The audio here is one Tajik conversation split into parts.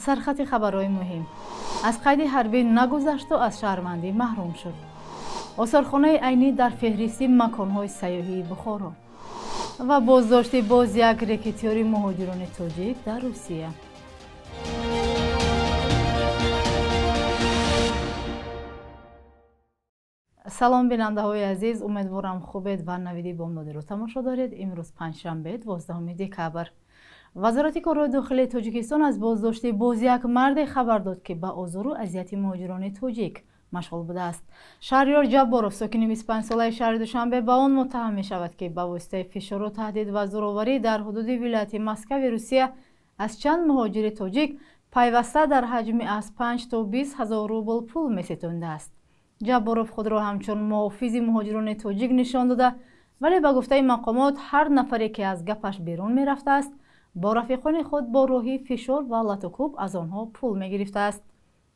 Сархати хабарҳои муҳим. Аз қайди ҳарбӣ нагузашту аз шаҳрвандӣ маҳрум шуд. Осорхонаи Айнӣ дар феҳристи маконҳои сайёҳии Бухоро. Ва боздошти боз як рекетиёри муҳоҷирони тоҷик дар Русия. Салом, бинандаҳои азиз, умедворам, хубед ва навиди бомдодиро тамошо доред. Имрӯз панҷшанбе, 12 декабр. Вазорати корҳои дохилии Тоҷикистон аз боздошти боз як марде хабар дод, ки ба озору азияти муҳоҷирони тоҷик машғул будааст. Шаҳриёр Ҷабборов, сокини 25-солаи шаҳри Душанбе, ба он муттаҳам мешавад, ки ба воситаи фишору таҳдид ва зӯроварӣ дар ҳудуди вилояти Москави Русия аз чанд муҳоҷири тоҷик пайваста дар ҳаҷми аз 5 то 20 ҳазор рубл пул меситондааст. Ҷабборов худро ҳамчун муҳофизи муҳоҷирони тоҷик нишон дода, вале ба гуфтаи мақомот, ҳар нафаре ки аз гапаш берун мерафтааст, бо рафиқони худ бо роҳи фишор ва латукӯб аз онҳо пул мегирифтааст.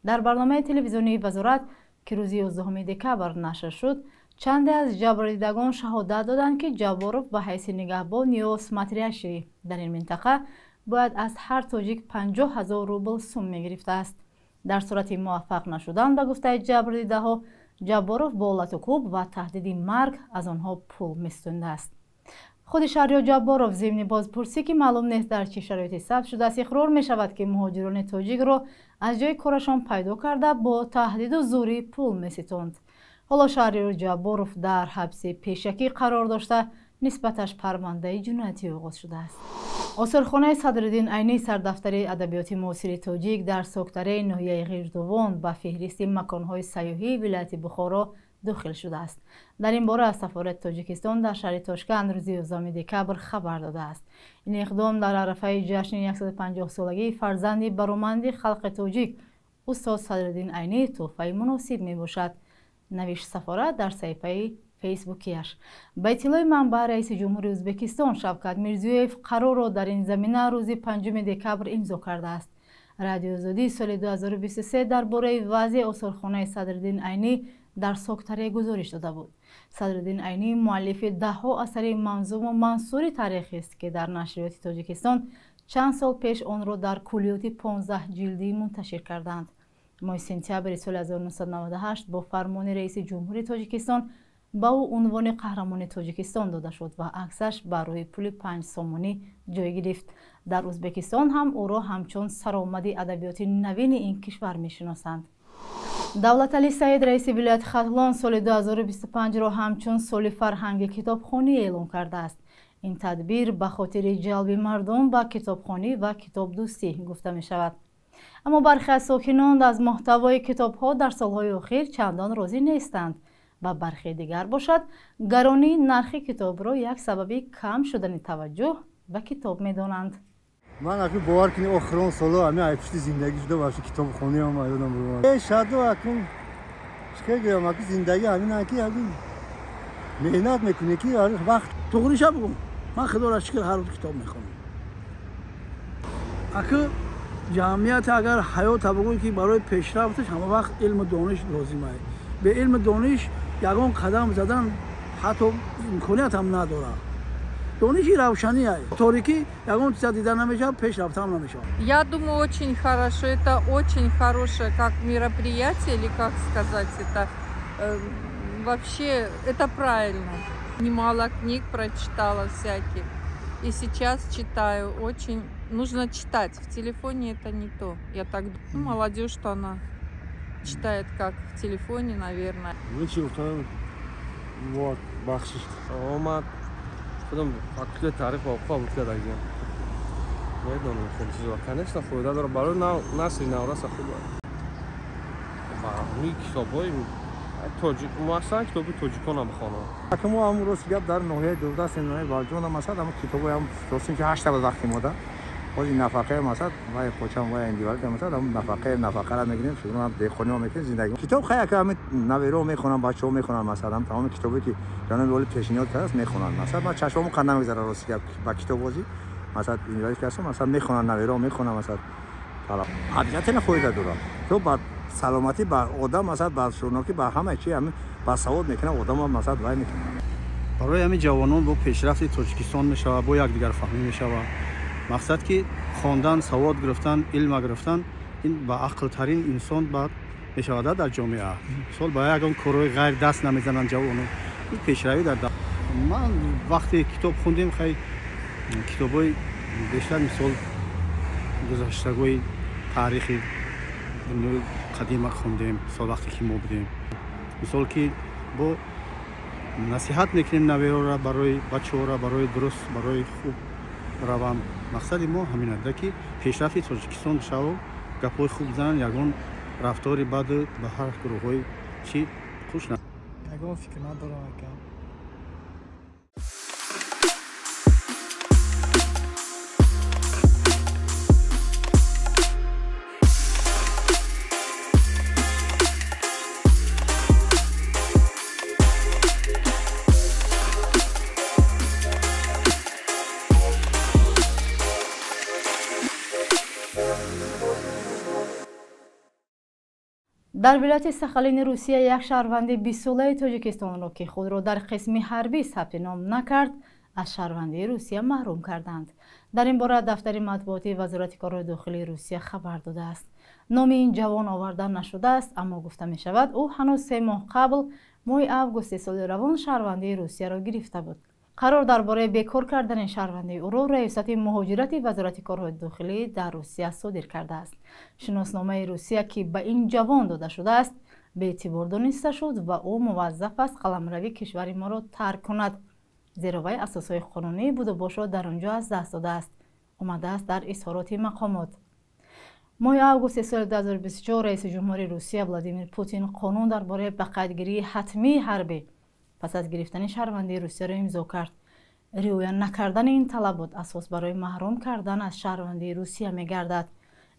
Дар барномаи телевизионии вазорат, ки рӯзи 11 декабр нашр шуд, чанде аз ҷабрдидагон шаҳодат доданд, ки Ҷабборов ба ҳайси нигаҳбон ё смотрящий дар ин минтақа бояд аз ҳар тоҷик 50 ҳазор рубл сум мегирифтааст. Дар сурати муваффақ нашудан, ба гуфтаи ҷабрдидаҳо, Ҷабборов бо латукӯб ва таҳдиди марг аз онҳо пул меситондааст. Худи Шаҳриёр Ҷабборов зимни бозпурсӣ, ки маълум нест дар чӣ шароите сабт шудааст, иқрор мешавад, ки муҳоҷирони тоҷикро аз ҷои корашон пайдо карда, бо таҳдиду зӯрӣ пул меситонд. Ҳоло Шаҳриёр Ҷабборов дар ҳабси пешакӣ қарор дошта, нисбаташ парвандаи ҷиноятӣ оғоз шудааст. Осорхонаи Садриддин Айнӣ, сардафтари адабиёти муосири тоҷик, дар Соктареи ноҳияи Ғиждувон ба феҳристи маконҳои сайёҳии вилояти Бухоро дохил шудааст. Дар ин бора сафорати Тоҷикистон дар шаҳри Тошканд рӯзи 11 декабр хабар додааст. Ин иқдом дар арафаи ҷашни 150-солагии фарзанди бароманди халқи тоҷик, устод Садриддин Айнӣ, тӯҳфаи муносиб мебошад, навишт сафорат дар саҳифаи фейсбукияш. Ба иттилои манбаъ, раиси ҷумҳури Ӯзбекистон Шавкат Мирзиёев қарорро дар ин замина рӯзи 5 декабр имзо кардааст. Радиои Озодӣ соли 2023 дар бораи вазъи осорхонаи Садриддин Айнӣ дар Соктаре гузориш дода буд. Садриддин Айнӣ муаллифи даҳҳо асари манзуму мансури таърихист, ки дар нашриёти Тоҷикистон чанд сол пеш онро дар куллиёти 15 ҷилдӣ мунташир карданд. Моҳи сентябри соли 1998 бо фармони раиси ҷумҳури Тоҷикистон ба ӯ унвони Қаҳрамони Тоҷикистон дода шуд ва аксаш бар рӯи пули 5 сомонӣ ҷой гирифт. Дар Ӯзбекистон ҳам ӯро ҳамчун саромади адабиёти навини ин кишвар мешиносанд. Давлатали Саид, раиси вилояти Хатлон, соли 2025-ро ҳамчун соли фарҳанги китобхонӣ эълон кардааст. Ин тадбир ба хотири ҷалби мардум ба китобхонӣ ва китобдӯстӣ гуфта мешавад. Аммо бархе аз сокинон аз муҳтавои китобҳо дар солҳои охир чандон розӣ нестанд ва бархе дигар бошад, гаронии нархи китобро як сабаби кам шудани таваҷҷӯҳ ба китоб медонанд. Ман акун, бовар кунӣ, охирон соло ҳамин айпишти зиндагӣ шуда, вообще китобхонаам ёдам бурмад. Э, шадо, акун чӣ гӯям, акун зиндагӣ ҳамин, ки акун меҳнат мекунӣ, ки вақт. Туғриша бугум, ман, худоро шукр, ҳар рӯз китоб мехонам. Аку ҷамъият агар ҳаёта бугӯй, ки барои пешрафташ ҳама вақт илму дониш лозим аст. Бе илму дониш ягон қадам задан ҳатто имконият ҳам надорад. Дониши равшанӣ аст, торикӣ ягон чиза дида намешавад, пеш рафтаам намешавад. Я думаю, очень хорошо. Это очень хорошее как мероприятие, или как сказать, это вообще, это правильно. Немало книг прочитала всяких. И сейчас читаю. Очень нужно читать. В телефоне это не то. Я так, ну, молодежь, что она читает как в телефоне, наверное. Вот, бахшиш. Омад, худам факултети таърих ва ҳуқуқ қабул кардагиам, медонам хеле чизо. Конечно, фоида дорад барои насли навраса, хуб ба рӯи китобҳои тоҷик, муассасан китоби тоҷикона бихонам. Ака, мо ҳамун, рости гап, дар ноҳияи дурдастем, ноҳияи Балҷон масад, ҳамун китобҳои ҳам ростин, ки 8 бад вақти мода ҳозир нафақаи масад вай почам, вай индивалид масад, ҳамун нафақаи нафақара мегирем, шумо деҳқониҳо мекунем зиндагӣ. Китоб хай, ака, ҳамин наверо мехонам, бачаҳо мехонам, масад ҳам тамоми китобе ки ҷаноби оли пешниҳод кардааст, мехонанд. Масад ман чашмому қанд намегзара, рости гап, ба китоббозӣ. Масад инвалид ки ҳастам, масад мехонанд, наверо мехонам. Масад обязательно фоида дорад то ба саломатӣ, ба одам, масад ба шурнокӣ, ба ҳама чи, ҳамин ба савод мекунад одам, масад вай мекунад. Барои ҳамин ҷавонон бо пешрафти Тоҷикистон мешавад, бо якдигарфаҳмӣ мешавад. Мақсад ки Хондан, савод гирифтан, илм гирифтан ин ба ақлтарин инсон баъд мешавад дар ҷомеа. Мисол ба ягон корҳои ғайр даст намезананд ҷавонон. Ин пешравӣ дар ман вақте китоб хондем, хай китобҳои бештар мисол гузаштагои таърихи дунёи қадима хондем, мисол вақте ки мо будем. Мисол ки бо насиҳат мекунем навеҳоро, барои бачаҳоро, барои дуруст, барои хуб раванд. Мақсади мо ҳамин аст, ки пешрафти Тоҷикистон шаву гапҳои хуб зананд, ягон рафтори баду ба ҳар гурӯҳҳои чӣ хуш на. Ягон фикр надорам ака. Дар вилояти Сахалини Русия як шаҳрванди 20-солаи Тоҷикистонро, ки худро дар қисми ҳарбӣ сабти ном накард, аз шаҳрвандии Русия маҳрум карданд. Дар ин бора дафтари матбуотии Вазорати корҳои дохилии Русия хабар додааст. Номи ин ҷавон оварда нашудааст, аммо гуфта мешавад, ӯ ҳанӯз 3 моҳ қабл, моҳи августи соли равон, шаҳрвандии Русияро гирифта буд. Қарор дар бораи бекор кардани шаҳрвандии ӯро раёсати муҳоҷирати Вазорати корҳои дохилӣ дар Русия содир кардааст. Шиносномаи Русия, ки ба ин ҷавон дода шудааст, беэътибор дониста шуд ва ӯ муваззаф аст қаламрави кишвари моро тарк кунад, зеро вай асосҳои қонунии будубошро дар он ҷо аз даст додааст, омадааст дар изҳороти мақомот. Моҳи августи соли 2024 раиси ҷумҳури Русия Владимир Путин қонун дар бораи ба қайдгирии ҳатмии ҳарбӣ пас аз гирифтани шаҳрвандии Русияро имзо кард. Риоя накардани ин талабот асос барои маҳрум кардан аз шаҳрвандии Русия мегардад.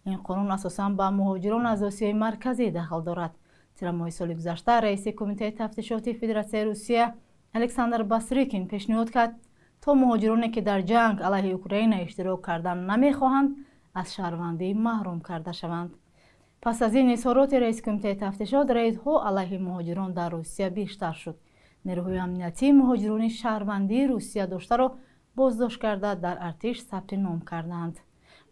Ин қонун асосан ба муҳоҷирон аз Осиёи Марказӣ дахл дорад. Тирамоҳи соли гузашта раиси Кумитаи тафтишоти Федератсияи Русия Александр Бастрикин пешниҳод кард, то муҳоҷироне, ки дар ҷанг алайҳи Украина иштирок кардан намехоҳанд, аз шаҳрвандӣ маҳрум карда шаванд. Пас аз ин изҳороти раиси Кумитаи тафтишот, рейдҳо алайҳи муҳоҷирон дар Русия бештар шуд. Нерӯҳои амниятӣ муҳоҷирони шаҳрвандии Русия доштаро боздошт карда дар артиш сабти ном карданд.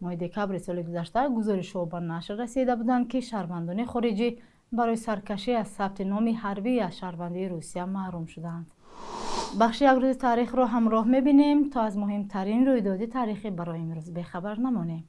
Моҳи декабри соли гузашта гузоришҳо ба нашр расида буданд, ки шаҳрвандони хориҷӣ барои саркашӣ аз сабти номи ҳарбӣ аз шаҳрвандии Русия маҳрум шуданд. Бахши як рӯзи таърихро ҳамроҳ мебинем, то аз муҳимтарин рӯйдоди таърихӣ барои имрӯз бехабар намонем.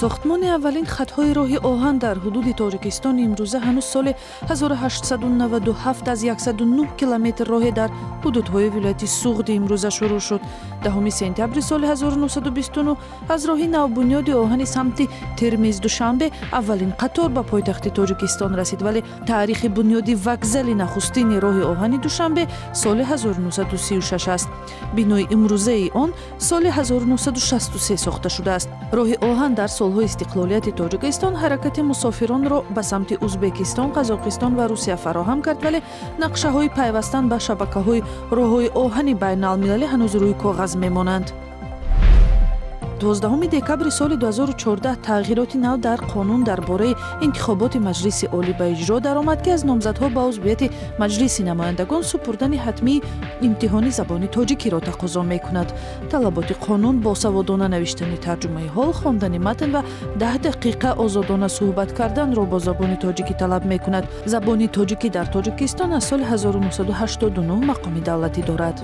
Сохтмони аввалин хатҳои роҳи оҳан дар ҳудуди Тоҷикистон имрӯза ҳанӯз соли 1897 аз 109 километр роҳе дар ҳудудҳои вилояти Суғди имрӯза шурӯъ шуд. 10 сентябри соли 1929 аз роҳи навбунёди оҳани самти Термиз-Душанбе аввалин қатор ба пойтахти Тоҷикистон расид, вале таърихи бунёди вокзали нахустини роҳи оҳани Душанбе соли 1936 аст. Бинои имрӯзаи он соли 1963 сохта шудааст. Роҳи оҳан дар солҳои истиқлолияти Тоҷикистон ҳаракати мусофиронро ба самти Узбекистон, Қазоқистон ва Русия фароҳам кард, вале нақшаҳои пайвастан ба шабакаҳои роҳҳои оҳани байналмилалӣ ҳанӯз рӯи коғаз мемонанд. 12 декабри соли 2014 тағйироти нав дар қонун дар бораи интихоботи Маҷлиси Олӣ ба иҷро даромад, ки аз номзадҳо ба узвияти Маҷлиси намояндагон супурдани ҳатмии имтиҳони забони тоҷикиро тақозо мекунад. Талаботи қонун босаводона навиштани тарҷумаи ҳол, хондани матн ва 10 дақиқа озодона суҳбат карданро бо забони тоҷикӣ талаб мекунад. Забони тоҷикӣ дар Тоҷикистон аз соли 1989 мақоми давлатӣ дорад.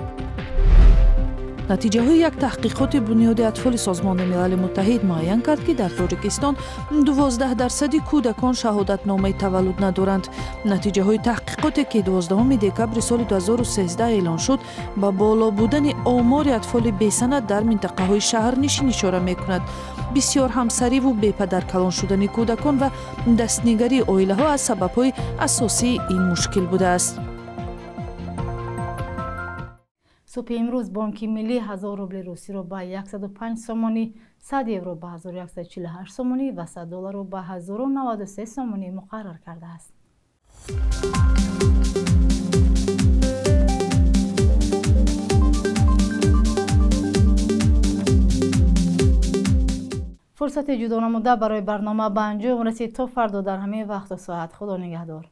Натиҷаҳои як таҳқиқоти бунёди атфоли Созмони Милали Муттаҳид муайян кард, ки дар Тоҷикистон 12% кӯдакон шаҳодатномаи таваллуд надоранд. Натиҷаҳои таҳқиқоте, ки 12 декабри соли 2013 эълон шуд, ба боло будани омори атфоли бесанад дар минтақаҳои шаҳрнишин ишора мекунад. Бисёр ҳамсариву бепадар калон шудани кӯдакон ва дастнигарии оилаҳо аз сабабҳои асосии ин мушкил будааст. Субҳи имрӯз Бонки Миллӣ 1000 рубли русиро ба 105 сомонӣ, 100 евро ба 1148 сомонӣ ва 100 долларро ба 1093 сомонӣ муқаррар кардааст. Фурсати ҷудонамуда барои барнома ба анҷом расид. То фардо дар ҳамин вақту соат. Худо нигаҳдор.